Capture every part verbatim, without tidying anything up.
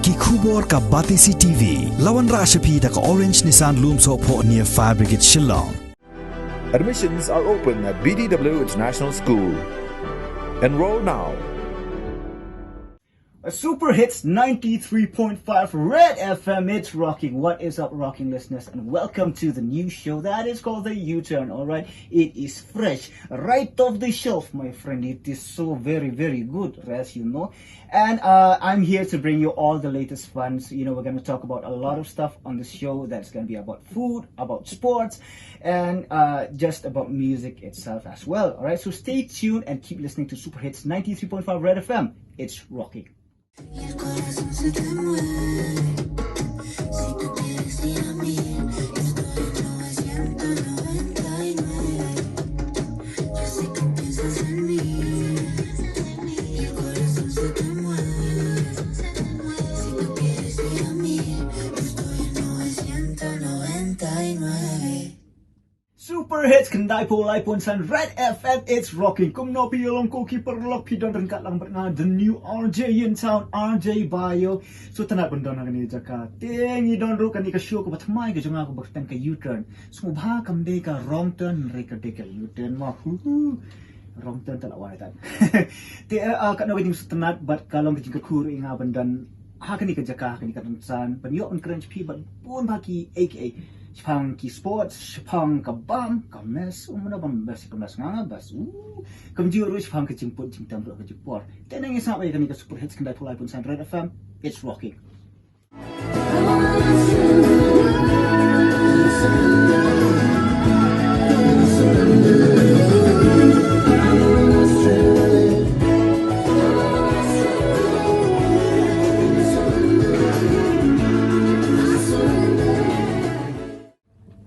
Ki khubor ka Batesi T V. La wanrah sha phi da ka Orange Nissan Lumsohphoh near Fire Brigade Shillong. Admissions are open at B D W International School. Enroll now. A Super Hits ninety-three point five Red F M. It's rocking. What is up, rocking listeners? And welcome to the new show that is called The U Turn. All right, it is fresh, right off the shelf, my friend. It is so very, very good, as you know. And uh, I'm here to bring you all the latest fun. So, you know, we're going to talk about a lot of stuff on the show that's going to be about food, about sports, and uh, just about music itself as well. All right, so stay tuned and keep listening to Super Hits ninety-three point five Red F M. It's rocking. Y el corazón se te mueve. Si tú quieres ir a mí, yo estoy en novecientos noventa y nueve. Yo sé que piensas en mí. Y el corazón se te mueve. Si tú quieres ir a mí, yo estoy en novecientos noventa y nueve. Super Hits khyndai phew lai point san Red F M, it's rocking. Kumno phi ïa long ko ki paralok, phi don ryngkat lang bad nga, the new R J in town, R J Bayo. So tang ban don ha kane ka jaka, te ngi don ruh kane ka show kaba thymmai ka jong nga kaba kyrteng ka U-turn. Sngewbha kam dei ka wrong turn, hynrei ka dei ka U-turn ma, hu hu. Wrong turn te la wai tan. Te uh, katno ka jingsngewtynnat bad ka long ka jingkyrkhu ruh ïa nga ban don ha kane ka jaka, ha kane ka rynsan, ban ïoh ban kren sha phi bad bun bah kiei kiei. Shaphang ki sports, shaphang ka bam, ka mess, um, mano bam best, ka mess nga nga best. Uh, kumjuh ruh shaphang ka jingput jingtem ruh ka jingpor. Te nang ïa sngap ïa kane ka Super Hits khyndai phew lai point san Red F M. It's rocking.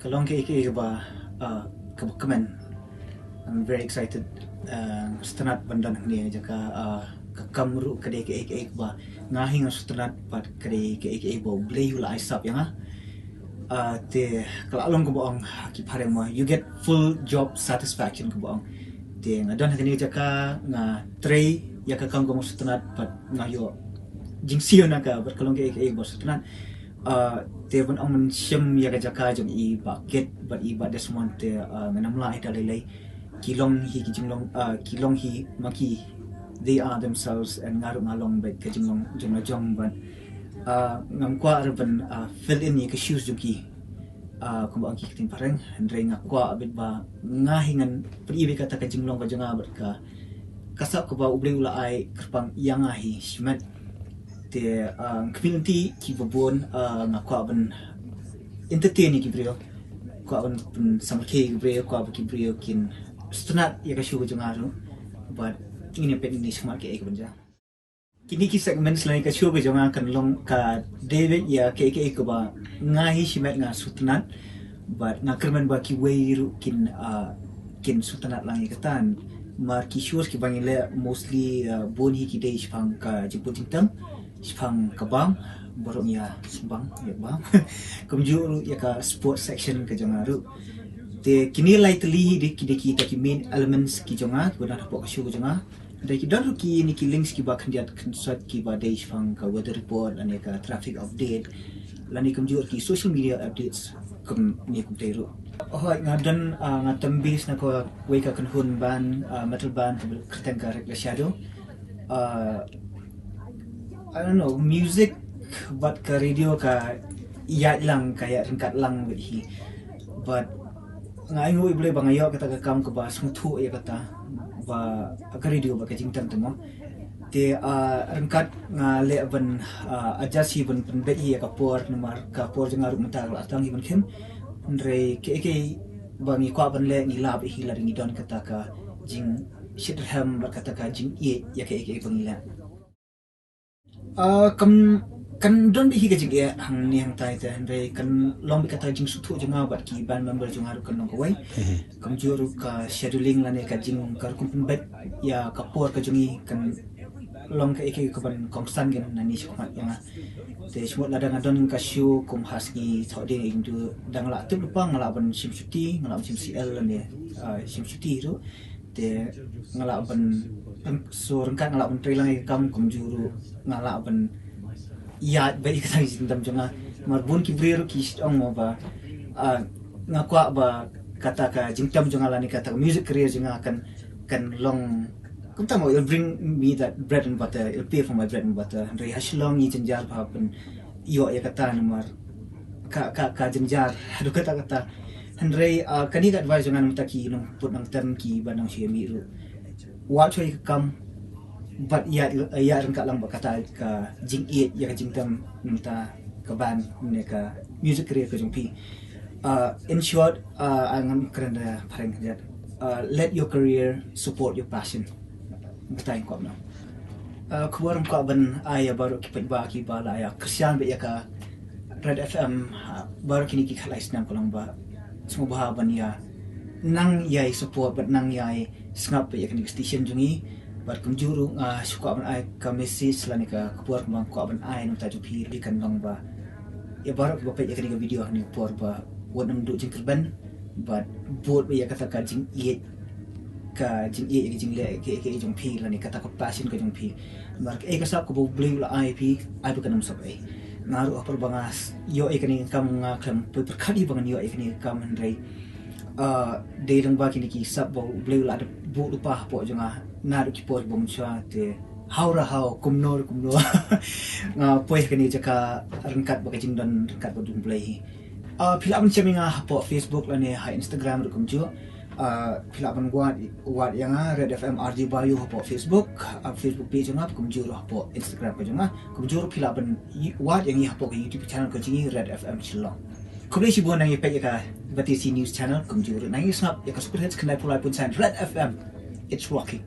Ka long kaei kaei kaba uh, kaba kmen. I'm very excited. Uh, sngewtynnat ban don hangne jaka uh, ka kam ruh ka dei kaei kaei kaba nga hi nga sngewtynnat bad ka dei kaei kaei ba U Blei u la ai sap ïa nga. Uh, te ka la long kaba ong ha ki phareng ma, you get full job satisfaction kaba ong. Te nga don ha kane jaka nga trei ïa ka kam kaba nga sngewtynnat bad nga ïoh jingsiew na ka bad ka long kaei kaei kaba sngewtynnat. Uh, te ban ong ban shem ïa ka jaka jong i Bah Kit bad i Bah Desmond te uh, ngan ym lah ïa da lei lei. Ki long hi ki jinglong uh, ki long hi ma ki, they are themselves, and nga ruh nga long bad ka jinglong jong la jong bad uh, ngam kwah ruh ban uh, fill in ïa ka shoes jong ki. Uh, kumba ong ki ktien phareng, hynrei nga kwah bad ba nga hi ngan pynïoh bad kata ka jinglong ka jong nga bad ka ka sap kaba U Blei u la ai kyrpang ïa nga hi shimet. Te uh, community kiba bun uh, nga kwah ban entertain ïa ki briew, kwah ban pynsamrkhie ïa ki briew, kwah ba ki briew kin sngewtynnat ïa ka show ka jong nga ruh. Bad ngin ïa peit ngin ïa sngewthuh kaei kaban jia. Kine ki segments lane ka show ka jong nga kan long ka dei beit ïa kaei kaei kaba nga hi shimet nga sngewtynnat. Bad nga kyrmen ba kiwei ruh kin uh, kin sngewtynnat lang ïa kata. Namar ki shows kiba ngi leh mostly uh, bun hi ki dei shaphang ka jingput jingtem, shaphang ka bam, baroh ngi ïa sngewbang ïa bam. Kumjuh ruh ïa ka sports section ka jong nga ruh. Te kine lai tylli hi dei ki dei kita ki main elements ki jong nga kiba don hapoh ka show ka jong nga. Dei ki don ruh kine ki links kiba khyndiat khyndiat kiba dei shaphang ka weather report lane ka traffic update lane kumjuh ki social media updates kumne kumtei ruh. Hooid, nga don uh, nga tem bass na kawei ka kynhun band, uh, metal band kaba kyrteng ka Reckless Shadow. Uh, I don't know, music bad ka radio ka ïaid lang, ka ïaid ryngkat lang bad hi. Bad nga ainguh ïa U Blei ba nga ïoh kata ka kam kaba sngewthuh ïa kata ba ka radio bad ka jingtem te mo. Te uh, ryngkat nga leh ban uh, adjust hi ban pynbeit hi ïa ka por namar ka por jong nga ruh mynta ka la tang hi ban khim. Hynrei kaei kaei ba ngi kwah ban leh ngi lah beit hi lada ngi don kata ka jingshitrhem bad kata ka jingïeit ïa kaei kaei ba ngi leh. Uh, kam kan don beit hi ka jingeh hangne hangtai te hynrei kan long beit kata jingsngewthuh jong nga bad ki band member jong nga ruh kan long kawei. Kumjuh ruh ka scheduling lane ka jing ka rukom pynbeit ïa ka por ka jong ngi kan long kaei kaei kaban kongsan kan nangne shakhmat ïa nga. Te shmut lada nga don ka show kum ha sngi thoh ding ing tu dang lah tip lypa nga lah ban shim shuti, nga lah ban shim C L lane uh, shim shuti ruh. Te nga lah ban so ryngkat nga lah ban trei lang ïa ka kam kumjuh ruh nga lah ban ïaid beit ïa kata ka jingtem jong nga. Namar bun ki briew ruh ki ong mo ba, ah, nga kwah ba kata ka jingtem jong nga lane kata ka music career jong nga kan, kan long, kumta mo, it'll bring me that bread and butter, it'll pay for my bread and butter. Hynrei ha Shillong ngi jynjar ba pynïoh ïa kata namar ka, ka, ka jynjar haduh katta-katta. Hynrei, ah, kane ka advice jong nga na bynta ki nongput nongtem kiba nang shu ïa mih ruh, wat shuwa ïa ka kam, bad ïa, ïa ryngkat lang bad kata ka jingïeit ïa ka jingtem na bynta ka band ne ka music career ka jong phi. Uh, in short, uh, ngan kren da phareng kynjat. Uh, let your career support your passion. Kata ngan kwah ban ong. Uh, khubor ngan kwah ban ai ïa baroh ki paidbah kiba la ïa kyrshan beit ïa ka Red F M, uh, baroh kine ki khatlai snem ka long ba sngewbha ban ïa nang ïai support bad nang ïai sngap beit ïa kane ka station jong ngi. Bad kumjuh ruh nga shu kwah ban ai ka message lane ka khubor kaba nga kwah ban ai na bynta jong phi ruh kan long ba ïa baroh kiba peit ïa kane ka video ha kane ka por ba wat nym duh jingkyrmen bad bud beit ïa kata ka jingïeit, ka jingïeit ïa ka jingleh kaei kaei jong phi lane kata ka passion ka jong phi. Namar kaei ka sap kaba U Blei u la ai ïa phi, ai beit, kan nym sap ei. Nga ruh ha por ba nga ïoh ïa kane ka kam nga khlem poi pyrkhat hi ba ngan ïoh ïa kane ka kam, hynrei, ah, dei lyngba kine ki sap ba U Blei u la buh lypa hapoh jong nga naduh ki por ba mynshuwa, te haw re haw, kumno re kumno, nga poi ha kane ka jaka ryngkat bad ka jingdon ryngkat bad U Blei hi. Ah, phi lah ban shem ïa nga hapoh Facebook lane ha Instagram ruh kumjuh. Ah, phi lah ban wad, wad ïa nga Red F M R J Bayu hapoh Facebook, ah, Facebook page jong nga, kumjuh ruh hapoh Instagram ka jong nga. Kumjuh ruh phi lah ban i-, wad ïa ngi hapoh ka YouTube channel ka jong ngi, Red F M Shillong. Khublei shibun nang ïa peit ïa ka Batesi News Channel, kumjuh ruh nang ïa sngap ïa ka Super Hits khyndai phew lai point san Red F M. It's rocking.